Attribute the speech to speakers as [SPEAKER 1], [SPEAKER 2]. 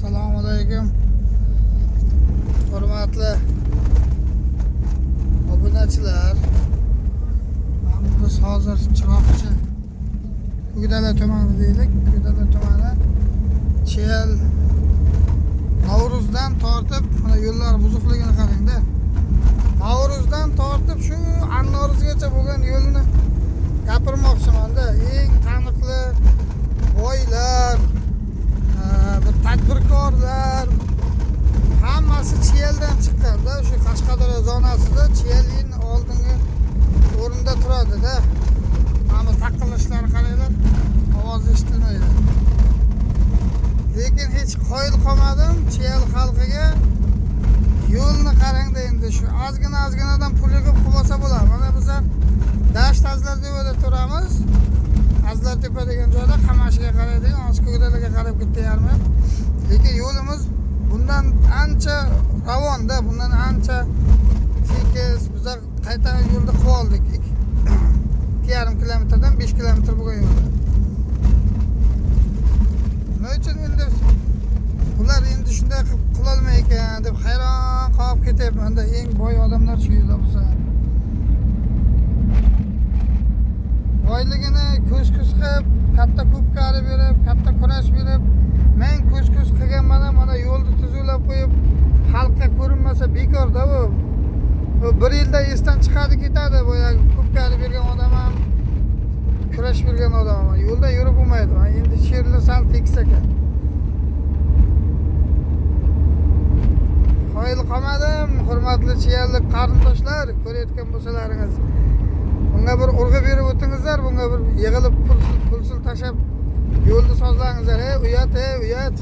[SPEAKER 1] Assalomu alaykum. Hurmatli obunachilar. Biz hozir Chiroqchi, Ko'kdala tumani deylik. Ko'kdala tumani Chel Navro'zdan tortib mana yo'llar buzuqligini qarangda. Navro'zdan tortib shu Annoruzgacha bo'lgan yo'lni gapirmoqchimanda. Eng taniqli boylar, bir tadbirkorlar hammasi Chiyeldan chiqqanda, shu Qashqadaryo zonasida Chiyelning oldingi o'rinda turadida. Mana taqillishlari qaranglar, ovoz eshitilmaydi. Lekin hech qoyil qolmadim Chiyel xalqiga. Yo'lni qarangda endi shu ozgina ozginadan pul yig'ib qilib olsa bo'ladi. Mana bizlar Dasht Azlartepada turamiz. Azlartepa degan joyda Qamashiga qaraydigan, Ko'kdalaga qarab ketdi yarmi. Lekin yo'limiz bundan ancha ravonda, bundan ancha tekis. Bizlar qayta yo'lni qilib oldik. 2,5 kilometrdan 5 kilometr bo'lgan yo'lda. Nima uchun endi ular endi shunday qilib qilolmay ekan deb hayron qolib ketyapman-da. Eng boy odamlar shu yerda bo'lsa. Boyligini ko'z-ko'z qilib, katta ko'pkari berib, katta kurash berib, men ko'z-ko'z qilganman, mana yo'lni tuzuvlab qo'yib, xalqqa ko'rinmasa bekorda bu. Bu bir yilda esdan chiqadi ketadi, boyagi ko'pkari bergan odam ham, kurash bergan odam ham. Yo'lda yurib bo'lmaydi. Mana endi sherlar sal tekis ekan. Qoyil qolmadim, hurmatli chiyallik qarindoshlar, ko'rayotgan bo'lsalaringiz. Bunga bir urg'u berib o'tingizlar, bunga bir yig'ilib pulsil tashlab yo'lni sozlangizlar. Ey uyat, ey uyat.